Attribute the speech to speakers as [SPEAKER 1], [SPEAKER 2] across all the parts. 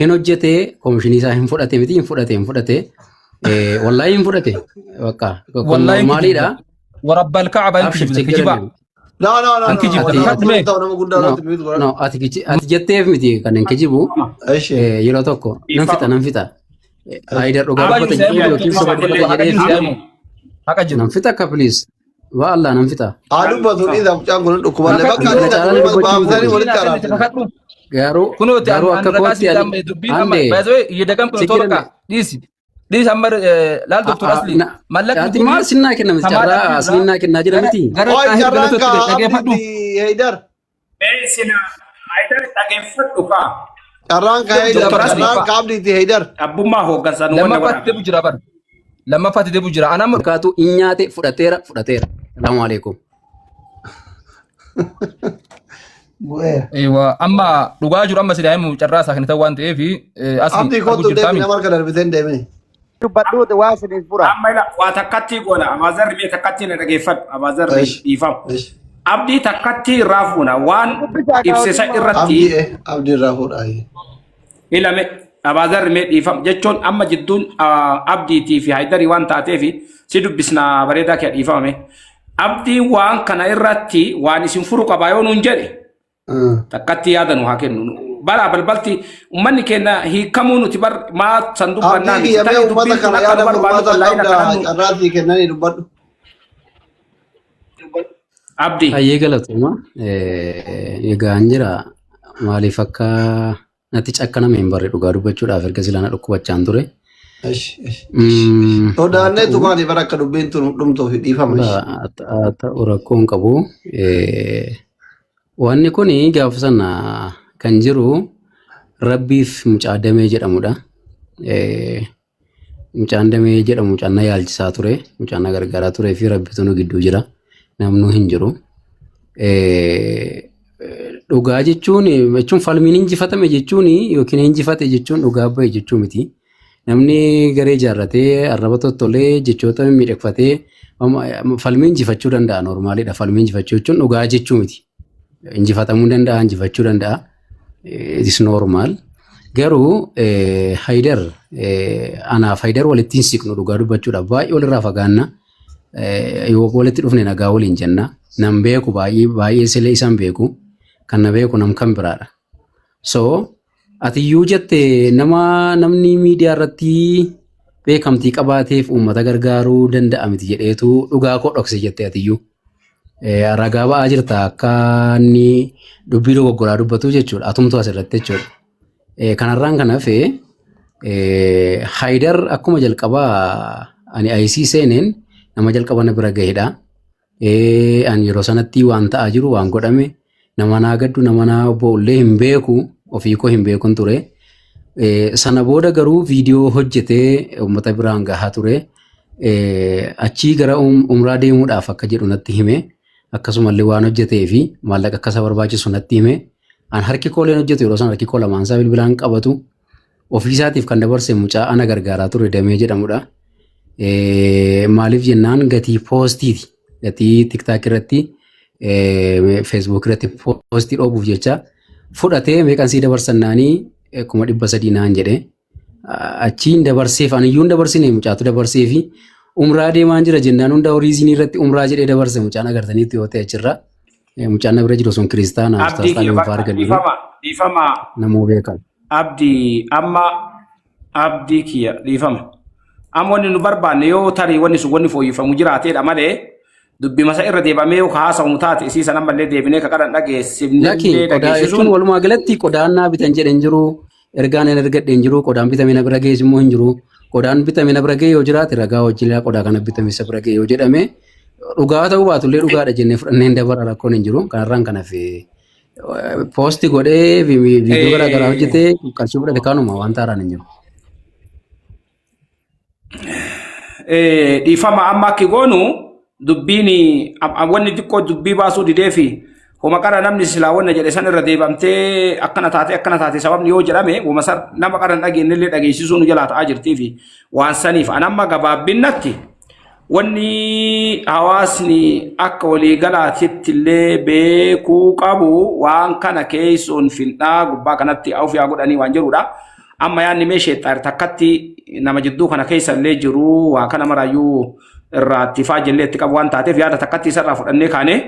[SPEAKER 1] Hin hojjete komishinii isaa hin fudhate miti hin fudhate hin fudhate. Wallaahi hin fudhate. Bakka kun
[SPEAKER 2] Wallaahi hin
[SPEAKER 1] normaaliidha.
[SPEAKER 2] kijibda. Warabbal ka'aba hin
[SPEAKER 1] Abshir
[SPEAKER 2] kijibda.
[SPEAKER 1] ችግር
[SPEAKER 2] Kijibaa.
[SPEAKER 1] የለም.
[SPEAKER 3] No, no, no,
[SPEAKER 2] An
[SPEAKER 3] no.
[SPEAKER 2] kijibda.
[SPEAKER 1] Ati
[SPEAKER 3] Nama
[SPEAKER 2] Kakadhu mee.
[SPEAKER 3] guddaa nama guddaa
[SPEAKER 1] no
[SPEAKER 3] irratti mute godhadhu.
[SPEAKER 1] no ati ati jetteef miti kan hin kijibu
[SPEAKER 3] Eshi.
[SPEAKER 1] Yeroo tokko nan fixa
[SPEAKER 4] Dhiifama.
[SPEAKER 1] nan fixa. Haayidar dhugaa
[SPEAKER 2] Dhugaa
[SPEAKER 1] dubbata
[SPEAKER 2] jiru
[SPEAKER 1] jedhee
[SPEAKER 2] si'amu.
[SPEAKER 1] yookiin soba
[SPEAKER 2] Haqa
[SPEAKER 1] dubbata
[SPEAKER 2] jiru
[SPEAKER 1] jedhee
[SPEAKER 2] si'amu. Haqa jiru.
[SPEAKER 1] nan fixa akka please. Waa Allah nan fixa.
[SPEAKER 3] Haa dubbatu dhiisa mucaan kun dhukkuballee
[SPEAKER 2] Kakadhu.
[SPEAKER 3] bakka
[SPEAKER 1] Kana
[SPEAKER 3] dhiisa
[SPEAKER 1] caalaa
[SPEAKER 3] kun
[SPEAKER 1] dubbachuu hin
[SPEAKER 3] baafsanii
[SPEAKER 1] qabu.
[SPEAKER 3] walitti
[SPEAKER 2] Kennite
[SPEAKER 3] araarsan.
[SPEAKER 2] kakadhu.
[SPEAKER 1] Garuu
[SPEAKER 2] Kunooti
[SPEAKER 1] garuu
[SPEAKER 2] an
[SPEAKER 1] akka
[SPEAKER 2] ragaa
[SPEAKER 1] kootti
[SPEAKER 2] sitti
[SPEAKER 1] ani
[SPEAKER 2] amma dubbiin amma
[SPEAKER 1] ande
[SPEAKER 2] by the way yedagam kun
[SPEAKER 1] ችግር
[SPEAKER 2] tola
[SPEAKER 1] የለም.
[SPEAKER 2] dhiisi. Dhiisi amma laal Dr. Asli mallaqni
[SPEAKER 1] Ati
[SPEAKER 2] kuni
[SPEAKER 1] maal sinnaa kenna miti
[SPEAKER 2] kamaal
[SPEAKER 1] carraa
[SPEAKER 2] abdiirraa
[SPEAKER 1] aslinnaa kennaa jira
[SPEAKER 2] gara
[SPEAKER 1] miti.
[SPEAKER 2] gara
[SPEAKER 3] Oi
[SPEAKER 2] Xaahir
[SPEAKER 3] carraan
[SPEAKER 2] Galatootti
[SPEAKER 3] kaa
[SPEAKER 2] dhageeffadhu.
[SPEAKER 3] abdiitti Heydar.
[SPEAKER 4] Mee sina Haayidar dhageeffadhu kaa.
[SPEAKER 3] Carraan kaa Heydar.
[SPEAKER 2] Dr. Asli
[SPEAKER 3] Carraan kaa abdiitti Heydar.
[SPEAKER 4] Abbummaa hooggansa nu wanna
[SPEAKER 2] lammaffaatti
[SPEAKER 4] godhaa.
[SPEAKER 2] deebi'u jira bara. Lammaffaatti deebi'u jira. Anam
[SPEAKER 1] Fakkaatu in nyaate fudhateera fudhateera. Salaamu alaikum.
[SPEAKER 3] Bu'eera.
[SPEAKER 2] Ewa amma dhugaa jiru amma silaa himu carraa isaa kennitan waan ta'eef asli
[SPEAKER 3] Abdii
[SPEAKER 2] arguu
[SPEAKER 3] kottu deemi
[SPEAKER 2] jirtaami.
[SPEAKER 3] nama harka darbitee hin deemini.
[SPEAKER 5] Dubbadhuuti waa isiniif fura.
[SPEAKER 4] Amma ila waa takkatti goona. Abaazarri mee takkatti na dhageeffadhu. Abaazarri
[SPEAKER 3] Eshi.
[SPEAKER 4] dhiifama.
[SPEAKER 3] Eshi.
[SPEAKER 4] Abdii takkatti irraa fuuna. Waan
[SPEAKER 5] Dubbisaa
[SPEAKER 4] ibse san
[SPEAKER 5] kaawwatummaa.
[SPEAKER 4] irratti
[SPEAKER 3] Abdii eh abdii irraa fuudhaa.
[SPEAKER 4] ilame Abaazarri mee dhiifama jechuun amma jidduun abdiitii fi Haayidarii waan taateef si dubbisna bareedaa kee dhiifamame. Abdiin waan kana irratti waan isin furu qabaa yoo nuun jedhe takkatti yaada nu haa kennu. Bara balbalti uummanni keenya hiikamuu nuti bar maa san dubbannaa
[SPEAKER 3] Abdii
[SPEAKER 4] miti.
[SPEAKER 3] kiyya mee
[SPEAKER 4] Tarii
[SPEAKER 3] uummata
[SPEAKER 4] dubbiin tun
[SPEAKER 3] kana
[SPEAKER 4] akka nu
[SPEAKER 3] yaada
[SPEAKER 4] barbaannu
[SPEAKER 3] furmaata
[SPEAKER 4] wallaahina
[SPEAKER 3] qabda
[SPEAKER 4] kadhannu.
[SPEAKER 3] carraa sii kennanii dubbadhu.
[SPEAKER 4] Abdii.
[SPEAKER 1] Hayyee galatuma. Egaa hin jira maaliif akka natti cakkaname hin barre dhugaa dubbachuudhaaf erga silaa na dhukkubachaan ture.
[SPEAKER 3] Eshi eshi.
[SPEAKER 1] Haa
[SPEAKER 3] Sodaannee
[SPEAKER 1] ta'u
[SPEAKER 3] tumaanii bara akka dubbiin tun dhumtuuf dhiifama. Eshi.
[SPEAKER 1] haa ta'u rakkoo hin qabu. Wanni kun gaafa sana kan jiru Rabbiif mucaa damee jedhamudha. Mucaan damee jedhamu mucaan na yaalchisaa ture, mucaan na gargaaraa turee fi Rabbitu nu gidduu jira. Namnuu hin jiru. Dhugaa jechuun jechuun falmiin injifatame jechuun yookiin injifate jechuun dhugaa bahe jechuu miti. Namni garee ijaarratee arraba tottolee jechoota mimmiidhagfatee falmii injifachuu danda'a normaalidha. Falmii injifachuu jechuun dhugaa jechuu miti. Injifatamuu danda'a, injifachuu danda'a. It is normal. Garuu Haydar anaaf Haydar walitti hin siqnu dhugaa dubbachuudhaaf baay'ee walirraa fagaanna. Yoo walitti dhufne nagaa waliin jenna. Nan beeku baay'ee baay'ee silee isaan beeku. Kan na beeku nam kan biraadha. So ati iyyuu jette nama namni miidiyaa irratti beekamtii qabaateef uummata gargaaruu danda'a miti jedheetu dhugaa koo dhokse jette ati iyyuu. Ragaa ba'aa jirta akka inni dubbii dogoggoraa dubbatu jechuudha. Atumtu asirratti jechuudha. Kanarraan kan hafe Haayidar akkuma jalqabaa ani IC seeneen nama jalqaba na bira gahedha. Ani yeroo sanatti waan ta'aa jiru waan godhame nama naa gaddu nama naa bo'ullee hin beeku ofii koo hin beekun ture. Sana booda garuu viidiyoo hojjetee uummata biraan gahaa ture. Achii gara umraa deemuudhaaf akka jedhu natti hime. Akkasumallee waan hojjetee fi maallaqa akka isa barbaachisu natti hime. An harki kooleen hojjetu yeroo sana harki koo lamaan isaa bilbilaan qabatu. Ofii isaatiif kan dabarse mucaa ana gargaaraa ture Damee jedhamudha. Maaliif jennaan gatii poostiiti. Gatii tiktaak irratti feesbuuk irratti poostii dhoobuuf jecha fudhatee meeqan sii dabarsannaanii 300,000 naan jedhe. Achiin dabarseef ani iyyuu hin dabarsine mucaatu dabarseefi umraa deemaan jira jennaan hunda horiizinii irratti umraa jedhee dabarse mucaan agartaniitti yoo ta'e achirra. Mucaan na bira jiru sun kiristaana
[SPEAKER 4] Abdii
[SPEAKER 1] ustaas
[SPEAKER 4] kiyya
[SPEAKER 1] Xaaliin fa'aa
[SPEAKER 4] bakka
[SPEAKER 1] arganiiru
[SPEAKER 4] dhiifama dhiifama
[SPEAKER 1] namoo beekan.
[SPEAKER 4] Abdii amma abdii kiyya dhiifama. Amma wanni nu barbaanne yoo tarii wanni sun wanni fooyyeffamu jiraateedha malee dubbi masa irra deebamee yoo haasawamu taate isii san ammallee deebinee ka qaran
[SPEAKER 1] Lakki
[SPEAKER 4] dhageessifnellee
[SPEAKER 1] qodaa jechuun
[SPEAKER 4] dhageessisuun
[SPEAKER 1] walumaa galatti qodaan naa bitan jedhe hin jiru. Ergaan hin ergadhe hin jiru. Qodaan bitame na bira ga'es immoo hin jiru. Qodaan bitame na bira ga'e yoo jiraate ragaa wajjin qodaa kana bitame isa bira ga'e yoo jedhame dhugaa ta'uu baatullee dhugaadha jennee fudhannee hin dabara rakkoon hin jiru. Kanarraan kan hafe poosti godhee viidiyoo garaa garaa hojjetee qarshii fudhate kanuma wanta haaraan hin jiru.
[SPEAKER 4] Dhiifama amma akki goonu dubbiin wanni xiqqoo dubbii baasuu didee fi homa qara namni silaa wanna jedhe san irra deebamtee akkana taate akkana taate sababni yoo jedhame wama san nama qara hin dhageenye illee dhageessisuu nu jalaa ta'aa jirtii fi waan saniif an amma gabaabbinnatti wanni hawaasni akka waliigalaatitti illee beekuu qabu waan kana keessoon fin'aa gubbaa kanatti of yaa godhanii waan jedhudha. Amma yaadni mee sheexxaar takkatti nama jidduu kana keessa illee jiru waa kana maraayyuu irraa itti faajillee itti qabu waan taateef yaada takkatti isarraa fudhannee kaanee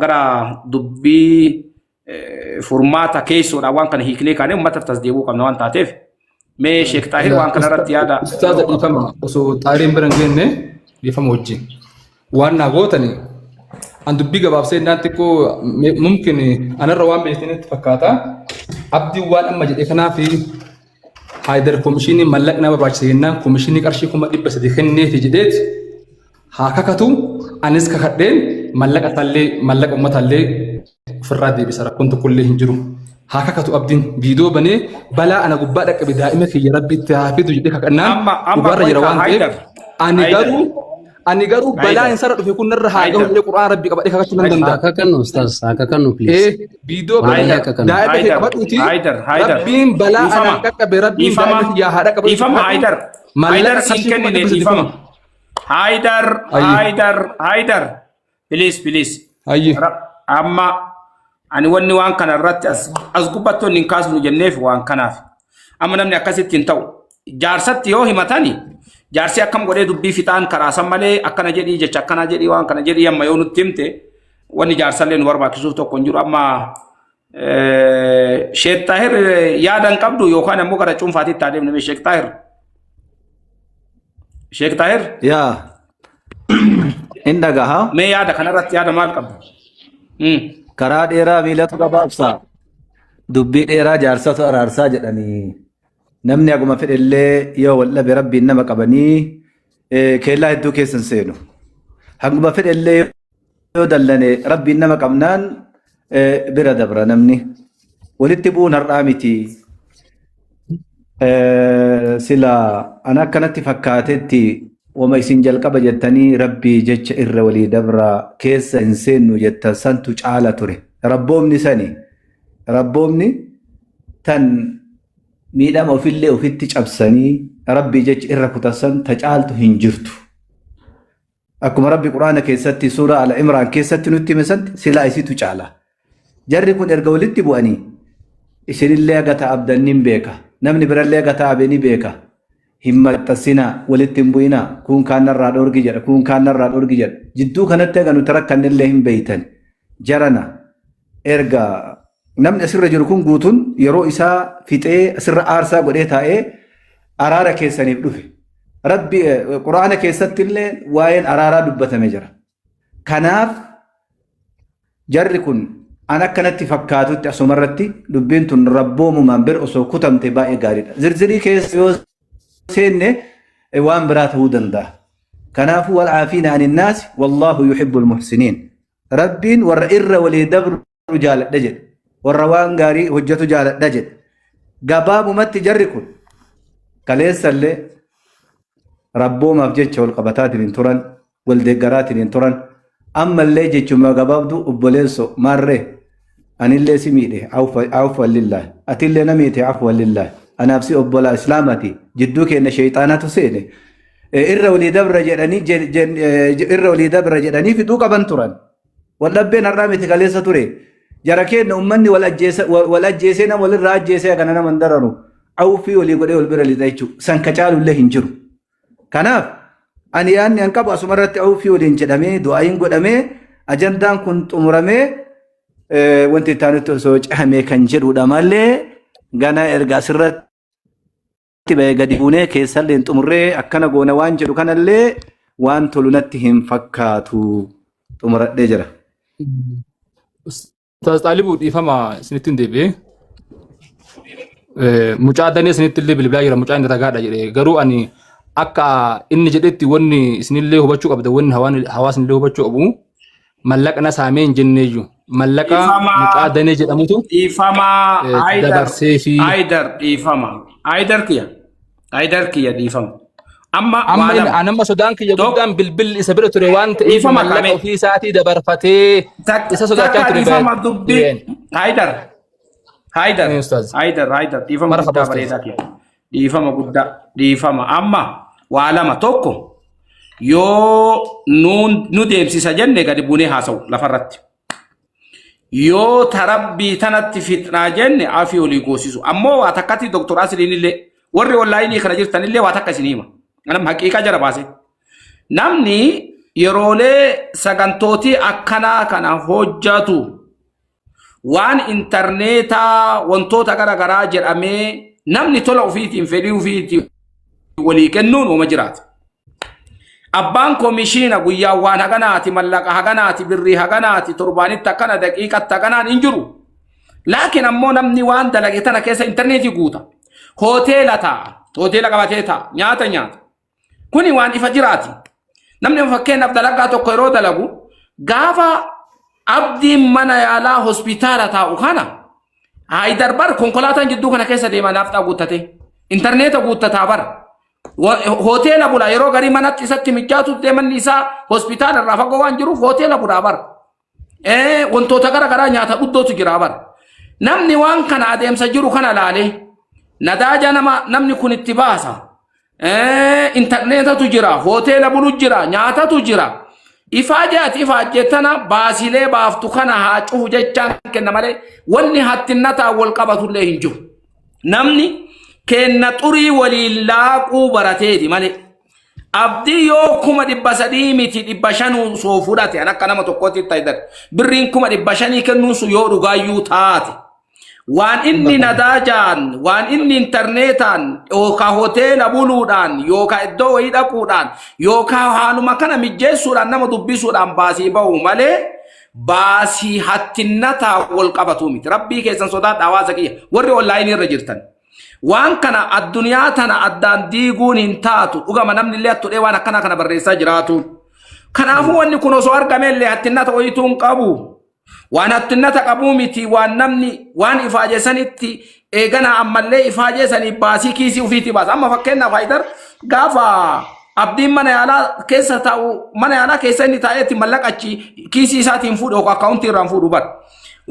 [SPEAKER 4] gara dubbii furmaata keessoodhaan waan kana hiiknee kaanee uummata tas deebi'uu qabna waan taateef mee Sheek Xaahir waan kana irratti yaada.
[SPEAKER 2] Ustaaza dhiifama osoo xaahiriin bira hin geenne dhiifama wajjin. Waan naa gootani an dubbii gabaabsee innaan xiqqoo mumkin anarra waan beektanitti fakkaata. Abdiin waan amma jedhe kanaaf Haayidar komishinii mallaqni na barbaachisa jennaan komishinii qarshii 300,000 kenneefi jedheeti haa kakatu anis kakadheen mallaqa isaallee mallaqa uummataallee ofirraa deebisa rakkoon tokkollee hin jiru. Haa kakatu abdiin viidiyoo banee balaa ana gubbaa dhaqqabe daa'ima kiyya rabbitti haa fidu jedhee kakannaan
[SPEAKER 4] Amma amma
[SPEAKER 2] dhugaarra jira
[SPEAKER 4] qoy
[SPEAKER 2] waan ta'eef
[SPEAKER 4] Haayidar
[SPEAKER 2] ani
[SPEAKER 4] Haayidar
[SPEAKER 2] garuu ani garuu balaan
[SPEAKER 4] Haayidar
[SPEAKER 2] isarra dhufe kun narra haa gahu
[SPEAKER 4] Haayidar
[SPEAKER 2] jedhee qur'aan rabbii qabadhee kakachuu nan danda'a.
[SPEAKER 1] Haa kakannu ustaaz, haa kakannu please.
[SPEAKER 2] Ee viidiyoo
[SPEAKER 1] Wallahi
[SPEAKER 2] banee
[SPEAKER 1] haa kakannu.
[SPEAKER 2] daa'ima kee
[SPEAKER 4] Haayidar
[SPEAKER 2] qabadhuuti
[SPEAKER 4] Haayidar Haayidar
[SPEAKER 2] rabbiin balaa
[SPEAKER 4] dhiifama
[SPEAKER 2] anaan qaqqabe rabbiin
[SPEAKER 4] dhiifama
[SPEAKER 2] daa'ima kiyyaa haa dhaqqabu
[SPEAKER 4] dhiifama
[SPEAKER 2] kakadhu
[SPEAKER 4] Haayidar
[SPEAKER 2] mallaqa
[SPEAKER 4] Haayidar siin
[SPEAKER 2] qarshii kuma
[SPEAKER 4] kennine
[SPEAKER 2] dhibba sadii
[SPEAKER 4] dhiifama
[SPEAKER 2] kuma.
[SPEAKER 4] Haayidar
[SPEAKER 2] Ayyi
[SPEAKER 4] Haayidar Haayidar please please
[SPEAKER 2] ayyi.
[SPEAKER 4] Amma ani wanni waan kana irratti as gubbattoonni hin kaasnu jenneef waan kanaaf. Amma namni akkasitti hin ta'u. Jaarsatti yoo himatani jaarsi akkam godhee dubbii fixaan karaa san malee akkana jedhii jecha akkana jedhii waan kana jedhii amma yoo nutti himte wanni jaarsallee nu barbaachisuuf tokko hin jiru. Amma Sheek Xaahir yaada hin qabdu yookaan ammoo gara cuunfaatitti haa deemnu Sheek Xaahir. Sheek Xaahir
[SPEAKER 5] Yaa in dhagaha.
[SPEAKER 4] mee yaada kanarratti yaada maal qabdu?
[SPEAKER 5] Karaa dheeraa miilatu gabaabsa. Dubbii dheeraa jaarsatu araarsaa jedhanii. Namni haguma fedhellee yoo wal dhabe rabbiin nama qabanii keellaa hedduu keessa hin seenu. Haguma fedhellee yoo dallane rabbiin nama qabnaan bira dabra namni. Walitti bu'uun har'aa miti. Sila ana akkanatti fakkaatetti wama isin jalqaba jettanii rabbii jecha irra walii dabra keessa hin seennu jettan santu caala ture. Rabboomni sani. Rabboomni tan miidhama ofillee ofitti cabsanii rabbii jecha irra kutan ta caaltu hin jirtu. Akkuma rabbi quraana keessatti suuraa Al-Imraan keessatti nutti hime santi silaa isitu caala. Jarri kun erga walitti bu'anii isinillee haga ta'abdan ni beeka. Namni birallee haga ta'abe ni beeka. Hin maxxansinaa, walitti hin bu'inaa, kun kaan narraa dhoorgi jedha, kun kaan narraa dhoorgi jedha. Jidduu kanatti haga nuti rakkannellee hin beeytan. Jarana erga namni asirra jiru kun guutuun yeroo isaa fixee asirra aarsaa godhee taa'ee araara keessaniif dhufe. Rabbi quraana keessatti illee waa'een araaraa dubbatame jira. Kanaaf jarri kun an akkanatti fakkaatutti asumarratti dubbiin tun rabboomumaan bira osoo kutamte baay'ee gaariidha. Zirzirii keessa yoo seenne waan biraa ta'uu danda'a. Kanaafuu wal caafiina anin naasi wallaahu yuhibbul muhsiniin. Rabbiin warra irra walii dabru jaaladha jedhe. Warra waan gaarii hojjetu jaaladha jedhe. Gabaabumatti jarri kun kaleessallee rabboomaaf jecha wal qabataatiin hin turan, wal deeggaraatiin hin turan. Ammallee jechuma gabaabduu obboleessoo maarree anillee si miidhe afwan lillaahi atillee na miite afwan lillaahi anaaf si obbolaa islaamati jidduu keenya sheexaanatu seene irra walii dabra jedhanii irra walii dabra jedhanii fixuu qaban turan. Waldhabbeen har'aa miti kaleessa ture. Jara keenya uummanni wal ajjeesee nama walirraa ajjeesee kana nama hin dararu. Awfii walii godhee wal bira lixa jechuudha. San ka caalullee hin jiru. Kanaaf ani yaadni an qabu asuma irratti awfii waliin jedhamee du'aayin godhamee ajandaan kun xumuramee wanti itti aanutti osoo cehamee kan jedhudha malee gana erga asirratti ba'ee gadi buunee keessallee hin xumurree akkana goona waan jedhu kanallee waan tolu natti hin fakkaatu xumuradhee jira.
[SPEAKER 2] Ustaaz Xaalibuu dhiifama isinitti hin deebi'ee. Mucaa danee isinitti illee bilbilaa jira mucaa inni ragaadha jedhe garuu ani akka inni jedhetti wanni isinillee hubachuu qabda wanni hawaasni illee hubachuu qabu mallaqa na saamee hin jenneeyyu mallaqa mucaa danee jedhamutu
[SPEAKER 4] Dhiifama Haayidar
[SPEAKER 2] dabarsee fi
[SPEAKER 4] Haayidar dhiifama Haayidar kiyya Haayidar kiyya dhiifama. Amma
[SPEAKER 2] Amma
[SPEAKER 4] waa
[SPEAKER 2] inni
[SPEAKER 4] lama.
[SPEAKER 2] an amma sodaan kiyya
[SPEAKER 4] Tokko
[SPEAKER 2] guddaan bilbilli isa bira ture waan ta'eef
[SPEAKER 4] dhiifama
[SPEAKER 2] mallaqa
[SPEAKER 4] kamee
[SPEAKER 2] ofii isaatii dabarfatee isa sodaachaa
[SPEAKER 4] takka
[SPEAKER 2] ture
[SPEAKER 4] dhiifama dubbii
[SPEAKER 2] dureen.
[SPEAKER 4] Haayidar Haayidar
[SPEAKER 2] Ee, Ustaaz.
[SPEAKER 4] Haayidar Haayidar dhiifama
[SPEAKER 2] Marhaba
[SPEAKER 4] guddaa
[SPEAKER 2] Ustaaz.
[SPEAKER 4] bareedaa kiyya dhiifama guddaa dhiifama amma waa lama tokko yoo nu deemsisa jenne gadi buunee haasa'u lafarratti. Yoo tarabbii tanatti fixnaa jenne afii olii goosisu. Ammoo waa takkatti Dr. Asliin illee warri onlaayinii kana jirtan illee waa takka isin hima. Anam haqiiqaa jara baase. Namni yeroolee sagantootii akkanaa kana hojjatu waan intarneetaa wantoota gara garaa jedhamee namni tola ofiitiin fedhii ofiitiin walii kennuun uuma jiraata. Abbaan komishiina guyyaa waan haganaati, mallaqa haganaati, birrii haganaati, torbaanitti akkana, daqiiqatti haganaan hin jiru. Laakiin ammoo namni waan dalage tana keessa intarneetii guuta. Hoteela taa'a. Hoteela qabatee taa'a. Nyaata nyaata. Kuni waan ifa jiraati. Namni fakkeenyaaf dalagaa tokko yeroo dalagu gaafa abdiin mana yaalaa hospitaala taa'u kana Haayidar bar konkolaataan jidduu kana keessa deema naafxaa guuttate. Intarneeta guuttataa bar. Hoteela bula yeroo garii manatti isatti mijaatu manni isaa hospitaala irraa fagoo waan jiruuf hoteela bulaa bar. Wantoota gara garaa nyaata dhuddootu jira bar. Namni waan kana adeemsa jiru kana laalee nadaaja nama namni kun itti baasa. Intarneetatu jira, hoteela bulu jira, nyaatatu jira. Ifaajee ati ifaajjee tana baasilee baaftu kana haa cufu jechaan kenna malee wanni hattinnataa wal qabatullee hin jiru. Namni kenna xurii waliin laaquu barateeti malee. Abdii yoo 300,000 miti 500 soo fudhate an akka nama tokkootti ta'idan birriin 500,000 kennuun sun yoo dhugaayyuu taate. Waan inni nadaajaan, waan inni intarneetaan, yookaan hoteela buluudhaan, yookaan iddoo wayii dhaquudhaan, yookaan haaluma kana mijjeessuudhaan nama dubbisuudhaan baasii bahu malee baasii hattinnataa wal qabatu miti. Rabbii keessan sodaadha hawaasa kiyya warri onlaayinii irra jirtan. Waan kana addunyaa tana addaan diiguun hin taatu. Dhugama namni illee attudhee waan akkanaa kana barreessaa jiraatu. Kanaafuu wanni kun osoo argame illee hattinnata wayituu hin qabu. Waan hattinnata qabuu miti waan namni waan ifaaje sanitti eegana ammallee ifaajee sanii baasii kiisii ofiitii baasa. Amma fakkeenyaaf Haayidar gaafa abdiin mana yaalaa keessa taa'u mana yaalaa keessa inni taa'eetti mallaqa achi kiisii isaatiin fuudhu yookaan akkaawuntii irraan fuudhu bara.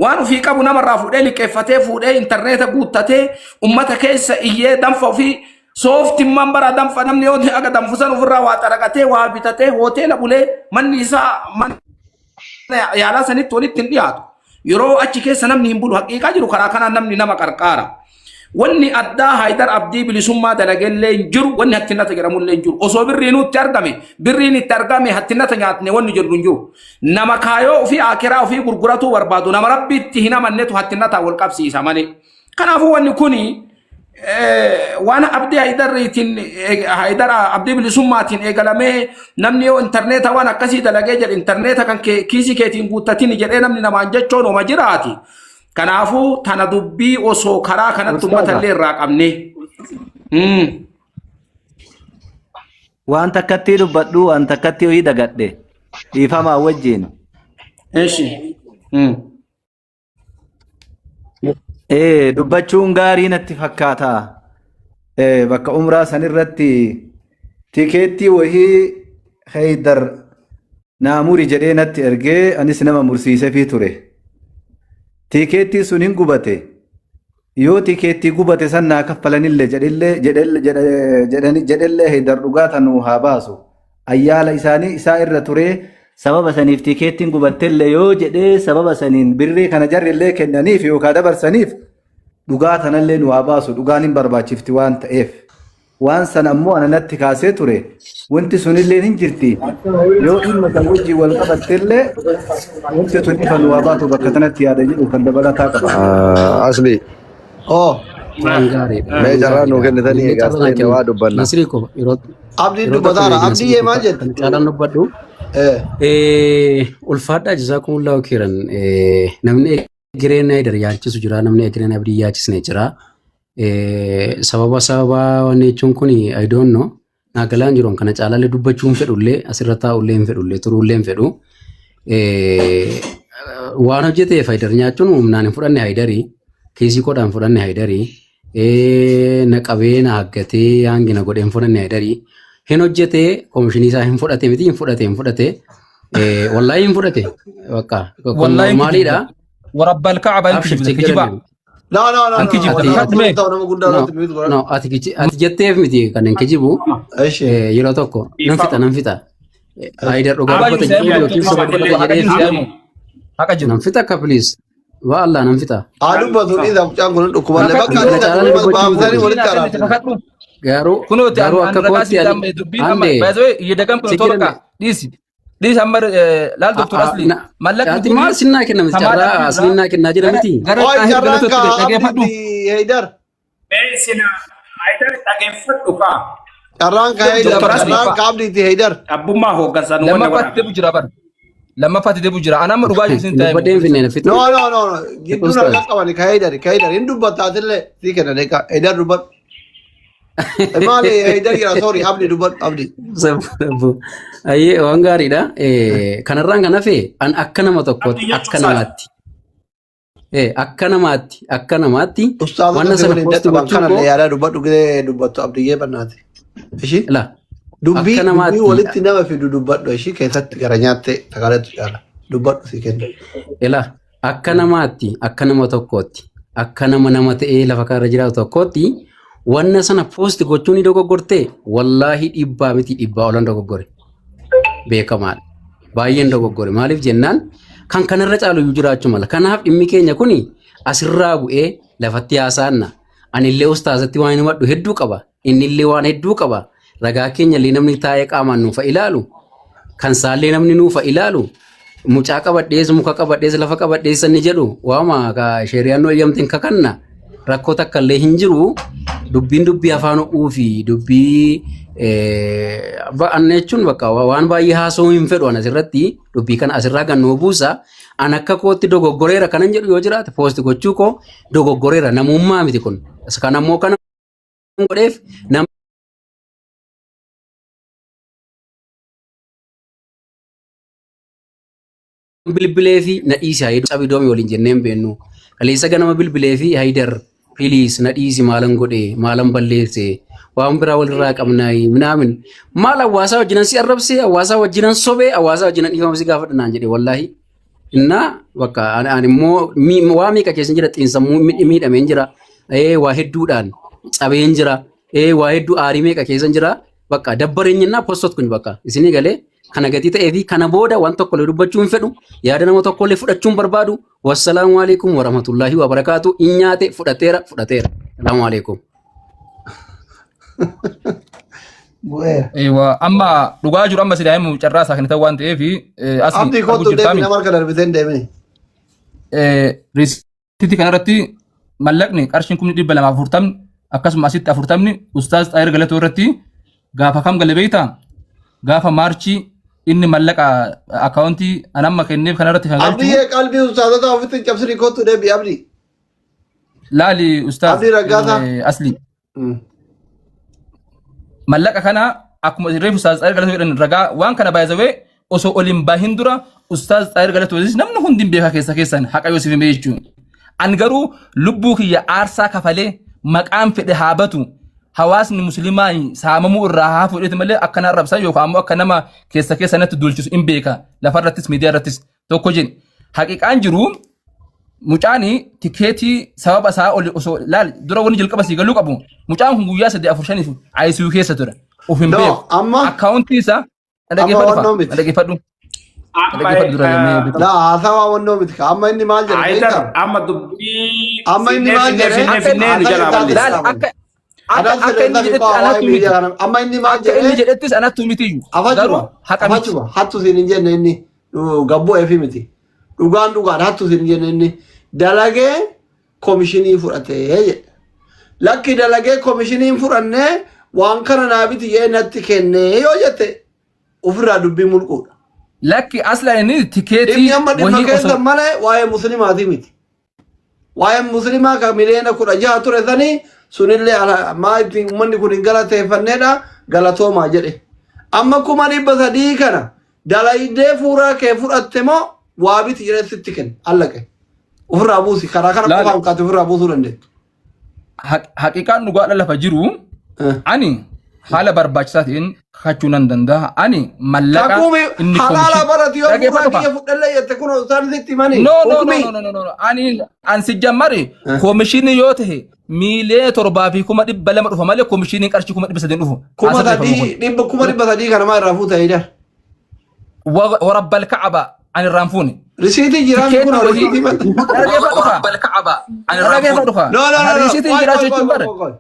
[SPEAKER 4] Waan ofii qabu namarraa fuudhee liqeeffatee fuudhee intarneeta guuttatee ummata keessa iyyee danfa ofii sooftimmaan bara danfa namni yoo aga danfusan ofirraa waa xaraqatee waa bitatee hoteela bulee manni isaa mana yaalaa sanitti walitti hin dhiyaatu. Yeroo achi keessa namni hin bulu haqiiqaa jiru karaa kanaan namni nama qarqaara. Wanni addaa Haayidar Abdii bilisummaa dalagellee hin jiru wanni hattinnata jedhamullee hin jiru. Osoo birriinuu itti argame birriin itti argame hattinnata nyaatne wanni jedhu hin jiru. Nama kaayoo ofii akiraa ofii gurguratuu barbaadu nama rabbitti hin amannetu hattinnataa wal qabsiisa malee. Kanaafuu wanni kuni waan abdii Haayidariitiin Haayidar abdii bilisummaatiin eegalamee namni yoo intarneeta waan akkasii dalagee jedhe intarneeta kan kiisii keetiin guuttatin jedhee namni namaan jechoon oma jiraati. Kanaafuu tana dubbii osoo karaa kanatti uummata illee irraa qabnee.
[SPEAKER 5] Waan takkattii dubbadhu waan takkattii ho'i dagadhe dhiifamaa wajjin.
[SPEAKER 4] Eshi.
[SPEAKER 5] Dubbachuun gaarii natti fakkaata. Bakka umraa sanirratti tikeettii wahii Haydar naa muri jedhee natti ergee anis nama mursiisefii ture. Tikeettii sun hin gubate. Yoo tikeettii gubate san naa kaffalanillee jedhillee jedhellee Haydar dhugaa tanuu haa baasu. Ayyaala isaanii isaa irra turee sababa saniif tikeettiin gubattellee yoo jedhee sababa saniin birrii kana jarrillee kennaniif yookaan dabarsaniif dhugaa tanallee nu haa baasu dhugaan hin barbaachifti waan ta'eef. Waan sana ammoo ana natti kaasee ture wanti sunillee hin jirti yoo dhimma san wajjin wal qabattellee wanti tun ifa nu haa baatu bakka tanatti yaada jedhu kan dabalataa qaba.
[SPEAKER 6] Asli
[SPEAKER 3] Oh,
[SPEAKER 1] Waan gaariidha.
[SPEAKER 6] mee
[SPEAKER 1] Waan
[SPEAKER 6] carraa nuu
[SPEAKER 1] gaariidha.
[SPEAKER 6] kennitanii
[SPEAKER 1] Anillee
[SPEAKER 6] egaa
[SPEAKER 1] carraa naa
[SPEAKER 6] seenne
[SPEAKER 1] kennu.
[SPEAKER 6] waa dubbanna.
[SPEAKER 1] Nasrii koo yeroo
[SPEAKER 3] Abdiin
[SPEAKER 1] yeroo tokko
[SPEAKER 3] dubbataara.
[SPEAKER 1] eegi
[SPEAKER 3] Abdii
[SPEAKER 1] Nasrii koo
[SPEAKER 3] maal jette?
[SPEAKER 1] kan caalaan dubbadhu. Ulfaadhaa jazaakumullahu khairan. Namni egereen Haydar yaachisu jira, namni egereen Abdii yaachisne jira. Sababa sababa wanni jechuun kun I don't know. Naa galaan jiru kana caalaallee dubbachuu hin fedhullee asirra taa'ullee hin fedhullee turuullee hin fedhu. Waan hojjeteef Haydar nyaachuun humnaan hin fudhanne Haydarii kiisii koodhaan fudhanne Haydarii na qabee na haggatee hangi na godhee hin fudhanne Haydarii hin hojjetee koomishinii isaa hin fudhate miti hin fudhate hin fudhate wallaahi hin fudhate bakka kun
[SPEAKER 2] Wallaahi hin
[SPEAKER 1] normaaliidha.
[SPEAKER 2] kijibda. Warabbal ka'aba hin
[SPEAKER 1] Abshir
[SPEAKER 2] kijibda.
[SPEAKER 1] chiggir
[SPEAKER 2] Kijibaa.
[SPEAKER 3] No, no, no,
[SPEAKER 2] An
[SPEAKER 3] no.
[SPEAKER 2] kijibda.
[SPEAKER 1] Ati
[SPEAKER 3] Nama
[SPEAKER 1] ati
[SPEAKER 2] Mee.
[SPEAKER 3] ta'u nama guddaa
[SPEAKER 1] no
[SPEAKER 3] irratti mute godhadhu.
[SPEAKER 1] no ati jetteef miti kan hin kijibu.
[SPEAKER 3] Eshi.
[SPEAKER 1] Yeroo tokko nan fixa nan fixa. Haydar dhugaa
[SPEAKER 2] Haqa
[SPEAKER 1] dubbata
[SPEAKER 2] jiru
[SPEAKER 1] jedhee yookiin soba dubbata
[SPEAKER 2] Haqa
[SPEAKER 1] jedhee
[SPEAKER 2] jiru
[SPEAKER 1] fi
[SPEAKER 2] si'amu. Haqa jiru.
[SPEAKER 1] nan fixa akka please. Waa Allah nan fixa.
[SPEAKER 3] Haa dubbatu dhiisa mucaan kun dhukkuballee bakka
[SPEAKER 1] Kana
[SPEAKER 3] dhiisa
[SPEAKER 1] caalaa
[SPEAKER 3] kun
[SPEAKER 1] dubbachuu hin
[SPEAKER 3] baafsanii
[SPEAKER 1] fedhu.
[SPEAKER 3] walitti araarsitan.
[SPEAKER 2] Kakadhu.
[SPEAKER 1] Garuu
[SPEAKER 2] Kunooti
[SPEAKER 1] garuu
[SPEAKER 2] an
[SPEAKER 1] akka
[SPEAKER 2] ragaa
[SPEAKER 1] kootti
[SPEAKER 2] sitti
[SPEAKER 1] ani
[SPEAKER 2] amma dubbiin amma
[SPEAKER 1] ande
[SPEAKER 2] by the way yedagam kun
[SPEAKER 1] si
[SPEAKER 2] too
[SPEAKER 1] jedhame
[SPEAKER 2] bakka dhiisi. Dhiisi amma laal Dr. Asli mallaqni
[SPEAKER 1] Ati
[SPEAKER 2] kun
[SPEAKER 1] maal sinnaa kenname
[SPEAKER 2] Kamaal
[SPEAKER 1] carraa
[SPEAKER 2] Abdiirraa
[SPEAKER 1] aslinnaa kennaa jira
[SPEAKER 2] gara
[SPEAKER 1] miti.
[SPEAKER 2] gara
[SPEAKER 3] Oy
[SPEAKER 2] Xaahir
[SPEAKER 3] carraan
[SPEAKER 2] Galatootti
[SPEAKER 3] kaa
[SPEAKER 2] fide dhageeffadhu.
[SPEAKER 3] abdiitti Heydar.
[SPEAKER 4] Mee sila Haydar dhageeffadhu kaa.
[SPEAKER 3] Carraan kaa Heydar.
[SPEAKER 4] Dr. Asli.
[SPEAKER 3] Carraan kaa abdiitti Heydar.
[SPEAKER 4] Abbummaa hooggansaa nu wanna
[SPEAKER 2] Lammaffaatti
[SPEAKER 4] godha.
[SPEAKER 2] deebi'u jira bara. Lammaffaatti deebi'u jira. Ana amma dhugaa jiru sin taa'e.
[SPEAKER 1] Dubbadheen finneen fixu.
[SPEAKER 3] No no no no. Gidduun
[SPEAKER 1] Ustaaz.
[SPEAKER 3] harka qabani ka Heydar. Ka Heydar hin dubbattaatillee sii kennan egaa Heydar dubbadhu. Maali Heydar jira sorry Abdi dubbadhu Abdi.
[SPEAKER 1] Sabbu. Ayyee waan gaariidha. Kanarraan kan hafe an akka nama tokkootti
[SPEAKER 4] Abdi jechuun
[SPEAKER 1] akka
[SPEAKER 4] saala.
[SPEAKER 1] namaatti. Akka namaatti akka namaatti
[SPEAKER 3] Ustaazota
[SPEAKER 1] wanna
[SPEAKER 3] si
[SPEAKER 1] sana
[SPEAKER 3] waliin
[SPEAKER 1] poosti
[SPEAKER 3] dadhaban
[SPEAKER 1] gochuu
[SPEAKER 3] kanallee
[SPEAKER 1] koo
[SPEAKER 3] yaadaa dubbadhu gidee dubbattu Abdiyyee bannaati. Ishii
[SPEAKER 1] la
[SPEAKER 3] dubbii
[SPEAKER 1] akka
[SPEAKER 3] dubbii
[SPEAKER 1] namaatti
[SPEAKER 3] walitti nama fidu dubbadhu ishii keessatti gara nyaattee sagaleetu caala dubbadhu si kenna.
[SPEAKER 1] ila akka namaatti akka nama tokkootti akka nama nama ta'ee lafa kanarra jiraatu tokkootti wanna sana poosti gochuu ni dogoggortee wallaahi dhibbaa miti dhibbaa olan dogoggore. Beekamaadha. Baay'een dogoggore. Maaliif jennaan kan kanarra caalu iyyuu jiraachuu mala. Kanaaf dhimmi keenya kuni asirraa bu'ee lafatti haasa'anna. Anillee ustaazatti waan himadhu hedduu qaba. Innillee waan hedduu qaba. Ragaa keenya illee namni taa'ee qaamaan nuufa ilaalu. Kan isaallee namni nuufa ilaalu. Mucaa qabadhees muka qabadhees lafa qabadhees inni jedhu waama sheeriyaan nu eeyyamteen kakanna. Rakkoo takka illee hin jiru. Dubbiin dubbii afaan ho'uu fi dubbii anna jechuun bakka waan baay'ee haasa'uu hin fedhu an asirratti dubbii kana asirraa kan nuu buusa. An akka kootti dogoggoreera kanan jedhu yoo jiraate poosti gochuu koo dogoggoreera namummaa miti kun. Kan ammoo kana godheef nama bilbilee fi na dhiisi Haydar cabi doomi waliin jennee hin beennu. Kaleessa ganama bilbilee fi Haydar please na dhiisi maalan godhe maalan balleesse waan biraa walirraa qabnaayi minaamin maal hawaasaa wajjinan si arrabse hawaasaa wajjinan sobee hawaasaa wajjinan dhiifama si gaafadha naan jedhe wallaahi. Innaa bakka ani immoo waa meeqa keessa jira xiinsammuu miidhameen jira waa hedduudhaan cabeen jira waa hedduu aarii meeqa keessa jira bakka dabbareenyinaa postot kun bakka isinii galee kana gatii ta'ee fi kana booda waan tokko illee dubbachuu hin fedhu yaada nama tokko illee fudhachuu hin barbaadu wassalaamu alaikum warahmatullahi wabarakaatu in nyaate fudhateera fudhateera salaamu alaikum.
[SPEAKER 3] Bu'eera.
[SPEAKER 2] Eewa amma dhugaa jiru amma silaa himu carraa isaa kennitan waan ta'eef asli
[SPEAKER 3] Abdii
[SPEAKER 2] arguu
[SPEAKER 3] kottu deemi
[SPEAKER 2] jirtaami.
[SPEAKER 3] nama harka darbitee hin deemini.
[SPEAKER 2] Riisiitii kanarratti mallaqni qarshiin 240,000 akkasuma asitti 40 ustaaz Xaayir Galatoo irratti gaafa kam gale beektaa? Gaafa maarchii inni mallaqa akkaawuntii an amma kenneef kanarratti kan galchu
[SPEAKER 3] Abdiyyee qalbii ustaazota ofitti hin cabsini kottu deebi Abdii.
[SPEAKER 2] laali ustaaz
[SPEAKER 3] Abdii Raggaasaa.
[SPEAKER 2] Asli. Mallaqa kana akkuma reefu Ustaaz Xaayir Galatoo jedhan ragaa waan kana baay'isawee osoo ol hin bahin dura Ustaaz Xaayir Galatoo namni hundi hin beekaa keessa keessan haqa yoo siif hime jechuun. An garuu lubbuu kiyya aarsaa kafalee maqaan fedhe haa batu hawaasni musliimaa saamamuu irraa haa fuudheeti malee akka na arrabsan yookaan ammoo akka nama keessa keessa natti duulchisu hin beeka lafarrattis miidiyaa irrattis tokko jedhe. Haqiqaan jiru mucaani tikeetii sababa isaa oli osoo laal dura wanni jalqaba sii galuu qabu mucaan kun guyyaa 3 4 5 ICU keessa ture of hin
[SPEAKER 3] No,
[SPEAKER 2] beeku akkaawuntii isaa na
[SPEAKER 3] amma
[SPEAKER 2] dhaggeeffadhu
[SPEAKER 3] wannoo
[SPEAKER 2] faa
[SPEAKER 3] miti.
[SPEAKER 2] na dhaggeeffadhu na
[SPEAKER 4] Amma
[SPEAKER 2] dhaggeeffadhu dura mee
[SPEAKER 3] La haasawaa wannoo miti. Amma inni maal jedhe
[SPEAKER 4] Haydar
[SPEAKER 3] beektaa?
[SPEAKER 4] amma dubbii
[SPEAKER 3] Amma inni
[SPEAKER 4] finnee
[SPEAKER 3] maal
[SPEAKER 4] finnee
[SPEAKER 3] jedhe?
[SPEAKER 4] finnee finnee nu
[SPEAKER 3] Haasawaa
[SPEAKER 4] jalaa
[SPEAKER 3] isaa
[SPEAKER 4] balleessa.
[SPEAKER 2] laal
[SPEAKER 3] qaban.
[SPEAKER 2] akka akka
[SPEAKER 3] Adaan
[SPEAKER 2] akka inni
[SPEAKER 3] sirreessaa fi
[SPEAKER 2] jedhetti
[SPEAKER 3] waa waa'ee
[SPEAKER 2] anattu miti
[SPEAKER 3] miidiyaa kana. Amma inni maal
[SPEAKER 2] akka inni
[SPEAKER 3] jedhe?
[SPEAKER 2] jedhettis anattu miti iyyuu garuu
[SPEAKER 3] Afachuma
[SPEAKER 2] haqa miti
[SPEAKER 3] afachuma hattu siin hin jenne inni gabboo efi miti. Dhugaan dhugaan hattu siin hin jenne inni dalagee komishinii fudhatee jedhe. Lakki dalagee komishinii hin fudhannee waan kana naa biti jee natti kennee yoo jette ofirraa dubbii mulquudha.
[SPEAKER 2] Lakki aslan inni tikeetii
[SPEAKER 3] Dhimmi amma dhimma
[SPEAKER 2] wahii
[SPEAKER 3] keessa
[SPEAKER 2] osoo
[SPEAKER 3] malee waa'ee muslimaatii miti. Waa'ee muslimaa kan miliyoona 16 ture sanii sunillee maa itti uummanni kun hin galateeffanneedha galatoomaa jedhe. Amma 300,000 kana dalaydee fuuraa kee fudhatte moo waa biti jedhee sitti kenne allaqe. Ofirraa buusi karaa kana
[SPEAKER 2] laal
[SPEAKER 3] qofaan kaate ofirraa buusuu dandeettu.
[SPEAKER 2] Haqiqaan dhugaadha lafa jiru ani haala barbaachisaa ta'een kakachuu nan danda'a. Ani mallaqa
[SPEAKER 3] Kakuumi
[SPEAKER 2] inni
[SPEAKER 3] halaala
[SPEAKER 2] komishin
[SPEAKER 3] barati yoo fuuraa
[SPEAKER 2] dhaggeeffadhu
[SPEAKER 3] kiyya
[SPEAKER 2] faa.
[SPEAKER 3] fudhallee jette kun isaan sitti himanii
[SPEAKER 2] No no no
[SPEAKER 3] hukmii.
[SPEAKER 2] no no no no ani an si jammari komishinii yoo ta'e 7,200,000 dhufa malee komishiniin qarshii 300,000 dhufu.
[SPEAKER 3] Kuma
[SPEAKER 2] Haa sirreeffamu
[SPEAKER 3] sadii
[SPEAKER 2] kun.
[SPEAKER 3] dhibba 300,000 kana maa irraa fuuta Haydar.
[SPEAKER 2] Warabbal ka'aba Ani irraan fuune.
[SPEAKER 3] Risiitii jiraa
[SPEAKER 2] Tikeetii
[SPEAKER 3] kun
[SPEAKER 2] wahii
[SPEAKER 3] risiitii
[SPEAKER 2] na dhaggeeffadhu kaa. Na dhaggeeffadhu kaa.
[SPEAKER 3] No, no, no, no.
[SPEAKER 2] Risiitiin
[SPEAKER 3] Qoy,
[SPEAKER 2] jiraachuu
[SPEAKER 3] qoy,
[SPEAKER 2] jechuun
[SPEAKER 3] qoy,
[SPEAKER 2] bare.
[SPEAKER 3] qoy, qoy.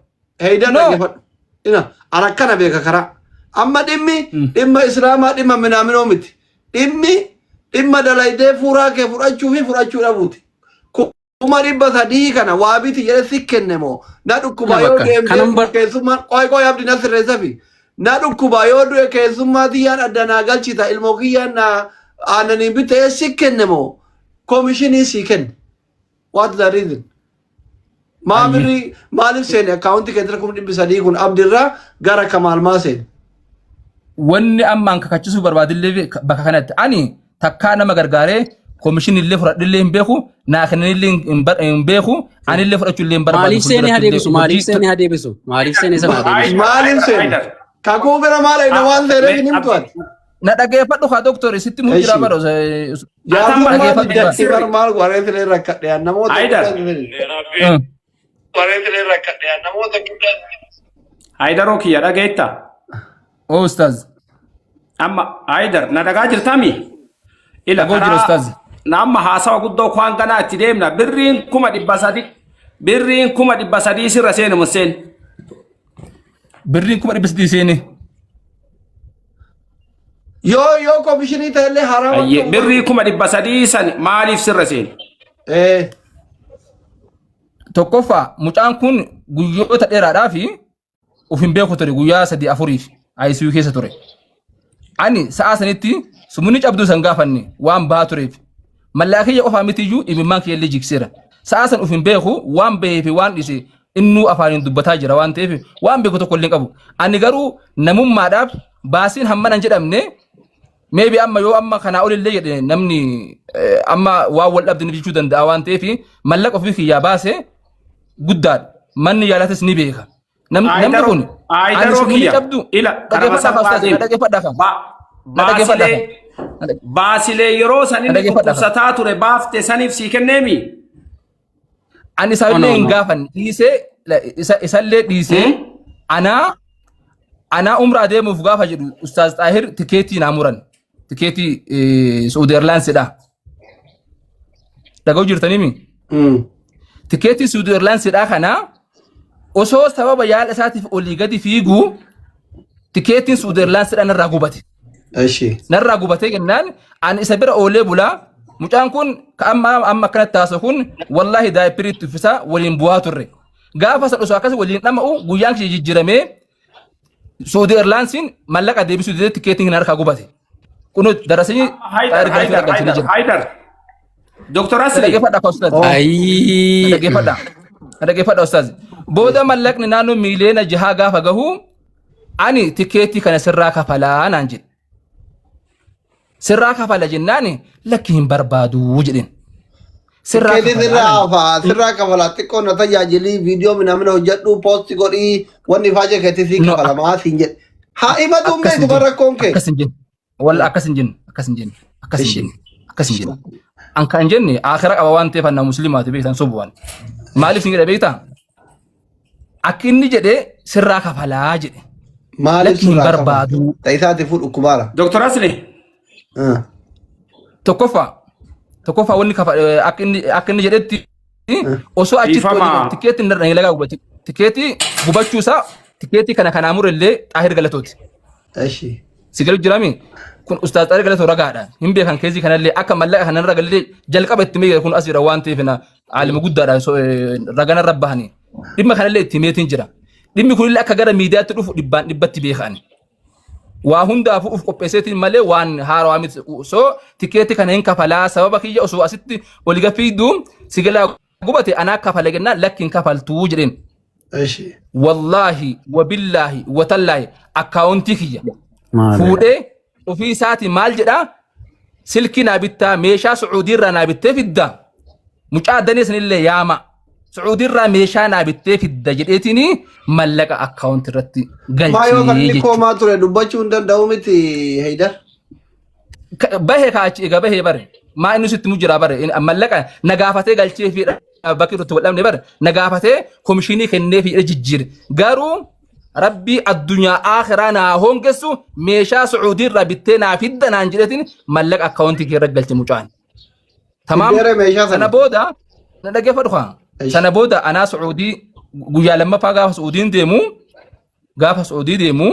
[SPEAKER 3] Heeydan
[SPEAKER 2] No.
[SPEAKER 3] dhaggeeffadhu. Ina, an akkana beeka karaa. Amma dhimmi dhimma Islaamaa dhimma minaaminoo miti. Dhimmi dhimma dalaydee fuuraa kee fudhachuu fi fudhachuu dhabuuti. 300,000 kana waa biti jedhe si kenne moo na dhukkuba
[SPEAKER 1] Kana
[SPEAKER 3] yoo
[SPEAKER 1] bakka
[SPEAKER 3] deemtee
[SPEAKER 1] kanan bar
[SPEAKER 3] keessummaan qoy qoy abdi na sirreessafi na dhukkuba yoo du'e keessummaa tiyyaan adda naa galchita ilmoo kiyyaan naa aannaniin bitee si kenne moo komishinii si kenne what the reason maa
[SPEAKER 2] Ayyee.
[SPEAKER 3] birrii maaliif seene akkaawunti keettira 300,000 kun abdirraa gara kamaal maa seene
[SPEAKER 2] Wanni ammaan kakachisuu barbaadillee bakka kanatti ani takkaa nama gargaaree komishinii illee fudhadhillee hin beeku naa kennanillee hin beeku anillee fudhachuu illee hin barbaadu
[SPEAKER 1] Maaliif seenee haa
[SPEAKER 2] fuulduratti illee
[SPEAKER 1] deebisu? Maaliif
[SPEAKER 2] hojii
[SPEAKER 1] seenee haa deebisu? Maaliif seenee sana haa deebisu?
[SPEAKER 3] Maaliif
[SPEAKER 4] Haydar,
[SPEAKER 3] seene?
[SPEAKER 4] Haydar.
[SPEAKER 3] Kakuu bira maal eegna waan seeneef hin himtu
[SPEAKER 4] Abdi,
[SPEAKER 3] ati.
[SPEAKER 2] Na dhageeffadhu kaa doktori sitti muu jira
[SPEAKER 3] Eshi.
[SPEAKER 2] baro
[SPEAKER 3] Jaartummaa
[SPEAKER 2] dhageeffadhu
[SPEAKER 3] didda
[SPEAKER 2] kaa.
[SPEAKER 3] bar maal wareetilee rakkadhe an namoota
[SPEAKER 4] Haydar.
[SPEAKER 3] guddaa fedhe. Wareetilee rakkadhe an namoota guddaa
[SPEAKER 4] Haydaroo kiyya dhageetta.
[SPEAKER 2] Oo ustaaz.
[SPEAKER 4] Amma Haydar na dhagaa jirtami? Ila
[SPEAKER 2] Dhagoo jira
[SPEAKER 4] karaa
[SPEAKER 2] ustaaz.
[SPEAKER 4] na amma haasawa guddoo kwaan ganaa itti deemna birriin 300,000 birriin 300,000 sirra seenu mun seen.
[SPEAKER 2] Birriin 300,000 seene.
[SPEAKER 3] Yoo yoo komishinii ta'ellee haraama
[SPEAKER 4] Ayyee
[SPEAKER 3] ta'uu
[SPEAKER 4] birrii 300,000 san maaliif sirra seene?
[SPEAKER 3] Eh.
[SPEAKER 2] Tokkoffaa mucaan kun guyyoota dheeraadhaa fi of hin beeku ture guyyaa sadii afuriif ICU keessa ture. Ani sa'aa sanitti sumuni cabduu san gaafanne waan bahaa tureef. Mallaa kiyya qofaa mitiyyuu imimmaan kiyya illee jigseera. Sa'aa san of hin beeku waan bahee fi waan dhise innuu afaaniin dubbataa jira waan ta'eef waan beeku tokko illee hin qabu. Ani garuu namummaadhaaf baasiin hammana hin jedhamne maybe amma yoo amma kanaa olillee jedhe namni amma waan wal dhabde ni jechuu danda'a waan ta'eef mallaqa ofii kiyyaa baase guddaadha. Manni yaalatis ni beeka. Namni
[SPEAKER 4] Aydaroo
[SPEAKER 2] kun ani
[SPEAKER 4] Aydaroo
[SPEAKER 2] sumni
[SPEAKER 4] kiyya
[SPEAKER 2] cabdu
[SPEAKER 4] ila karama
[SPEAKER 2] dhaggeeffadhaa
[SPEAKER 4] salphaa
[SPEAKER 2] ustaaz na
[SPEAKER 4] deemi.
[SPEAKER 2] dhaggeeffadhaa kan na dhaggeeffadhaa
[SPEAKER 4] Baasilee
[SPEAKER 2] kan
[SPEAKER 4] baasilee yeroo san
[SPEAKER 2] na
[SPEAKER 4] inni
[SPEAKER 2] dhaggeeffadhaa kan
[SPEAKER 4] dhukkubsataa ture baafte saniif sii kenneemi.
[SPEAKER 2] ani
[SPEAKER 1] No,
[SPEAKER 2] isallee
[SPEAKER 1] no,
[SPEAKER 2] hin
[SPEAKER 1] no.
[SPEAKER 2] gaafanne dhiisee isallee dhiisee anaa anaa umraa deemuuf gaafa jedhu ustaaz Xaahir tikeetii naa muran tikeetii Saudi Airlinesidha dhaga'u jirtaniimi tikeetii Saudi Airlinesidha kana osoo sababa yaala isaatiif olii gadi fiiguu tikeetiin Saudi Airlinesidha narraa gubate.
[SPEAKER 3] Eshi.
[SPEAKER 2] Narraa gubatee jennaan ani isa bira oolee bulaa mucaan kun ka amma amma akkanatti taasisu kun wallaahi daayipirii itti uffisaa waliin bu'aa turre. Gaafa san osoo akkas waliin dhama'u guyyaan kiyya jijjiiramee Saudi Airlinesiin mallaqa deebisuu didee tikeetiin harkaa gubate. Kun darasanii
[SPEAKER 4] Haydar,
[SPEAKER 2] xaayir galfee
[SPEAKER 4] Haydar,
[SPEAKER 2] argamsiisanii
[SPEAKER 4] Haydar,
[SPEAKER 2] jira.
[SPEAKER 4] Haydar. Dr.
[SPEAKER 2] Na
[SPEAKER 4] Asli.
[SPEAKER 2] dhaggeeffadha akka ustaaz. Na
[SPEAKER 1] Ayii.
[SPEAKER 2] dhaggeeffadha. Na dhaggeeffadha ustaaz. Booda mallaqni naannoo 6 miiliyoona gaafa gahu ani tikeetii kana sirraa kafalaa naan jedhe. Sirraa kafala jennaan lakki hin barbaadu jedheen. Sirraa
[SPEAKER 3] Tikeetii
[SPEAKER 2] kafalaa
[SPEAKER 3] sirraa
[SPEAKER 2] naan jedhe.
[SPEAKER 3] hafaa sirraa kafalaa xiqqoo na tajaajilii viidiyoo minaamina hojjedhu poosti godhii wanni faajee keetii sii
[SPEAKER 2] No,
[SPEAKER 3] kafalamaa siin jedhe. Haa himatu hin
[SPEAKER 2] akkas hin
[SPEAKER 3] beektu
[SPEAKER 2] jenne.
[SPEAKER 3] rakkoon kee.
[SPEAKER 2] Akkas hin jenne. Walla akkas hin jenne. Akkas hin jenne. Akkas hin
[SPEAKER 3] Ishi.
[SPEAKER 2] jenne. Akkas hin jenne. An kan jenne akira qaba waan ta'eef anna musliimaati beektan sobu waan. Maaliif sin jedhe beektaa? Akka inni jedhe sirraa kafalaa jedhe.
[SPEAKER 3] Maaliif
[SPEAKER 2] Lakki hin
[SPEAKER 3] sirraa kafala?
[SPEAKER 2] barbaadu.
[SPEAKER 3] Ta'isaati fuudhu kubaara.
[SPEAKER 4] Dr. Asli.
[SPEAKER 2] Tokkoffaa tokkoffaa wanni kafa akka inni jedhetti osoo achitti
[SPEAKER 4] Dhiifama.
[SPEAKER 2] tikeetti hin lagaa gubate tikeetii gubachuu isaa tikeetii kana kanaa murellee Xaahir Galatooti.
[SPEAKER 3] Eshi.
[SPEAKER 2] Si galu jirami kun ustaaz Xaahir Galatoo ragaadha. Hin beekan keezii kanallee akka mallaqa kanarra galee jalqaba itti meeqa kun as jira waan ta'eef na aalima guddaadha raganarra bahanii. Dhimma kanallee itti meetiin jira. Dhimmi kunillee akka gara miidiyaatti dhufu dhibbaan dhibbatti beekan. Waa hundaafuu uf qopheesseetiin malee waan haarawaa miti. So tikeetii kana hin kafalaa sababa kiyya osoo asitti oli gafiiduu si galaa gubate anaa kafala jennaan lakki hin kafaltuu jedheen.
[SPEAKER 3] Eshi.
[SPEAKER 2] Wallaahi wabillaahi watallaahi akkaawuntii kiyya
[SPEAKER 1] Maali?
[SPEAKER 2] fuudhee ofii isaatii maal jedhaa silkii naa bittaa meeshaa Sucuudiirraa naa bittee fidda mucaa danee sanillee yaama Sucuudiirraa meeshaa naa bittee fidda jedheetiin mallaqa akkaawuntii irratti
[SPEAKER 3] Maa yoo kan
[SPEAKER 2] galchee
[SPEAKER 3] inni
[SPEAKER 2] jechuudha.
[SPEAKER 3] koomaa ture dubbachuu hin danda'u miti Heydar.
[SPEAKER 2] Bahee kaachi egaa bahee bare maa inni sitti mu jira bare mallaqa na gaafatee galchee fi bakki irratti wal dhabne bare na gaafatee komishinii kennee fi jijjiire garuu Rabbii addunyaa aakhiraa naa hongessu meeshaa Su'uudii irraa bittee naa fidda naan jedhetin mallaqa akkaawuntii kee irra galche mucaan. Tamaam.
[SPEAKER 3] Fiddeere meeshaa
[SPEAKER 2] Sana
[SPEAKER 3] sana.
[SPEAKER 2] booda na dhaggeeffadhu kaa.
[SPEAKER 3] Eish.
[SPEAKER 2] Sana booda anaa Su'uudii guyyaa lammaffaa gaafa Su'uudiin deemu gaafa Su'uudii deemu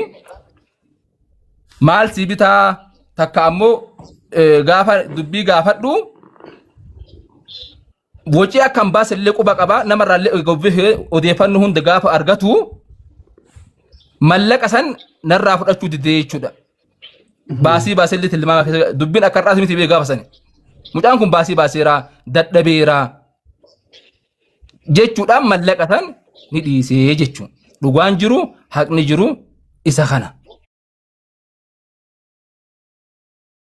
[SPEAKER 2] maal sii bitaa takka ammoo gaafa dubbii gaafadhu wocii akka hin baase illee quba qaba namarraa illee gobbisee odeeffannoo hunda gaafa argatu mallaqa san narraa fudhachuu didee jechuudha. Baasii baasee illee tilmaama keessa dubbiin akka har'aas miti bee gaafa sani. Mucaan kun baasii baaseera dadhabeera jechuudhaan mallaqa san ni dhiisee jechuudha. Dhugaan jiru haqni jiru isa kana.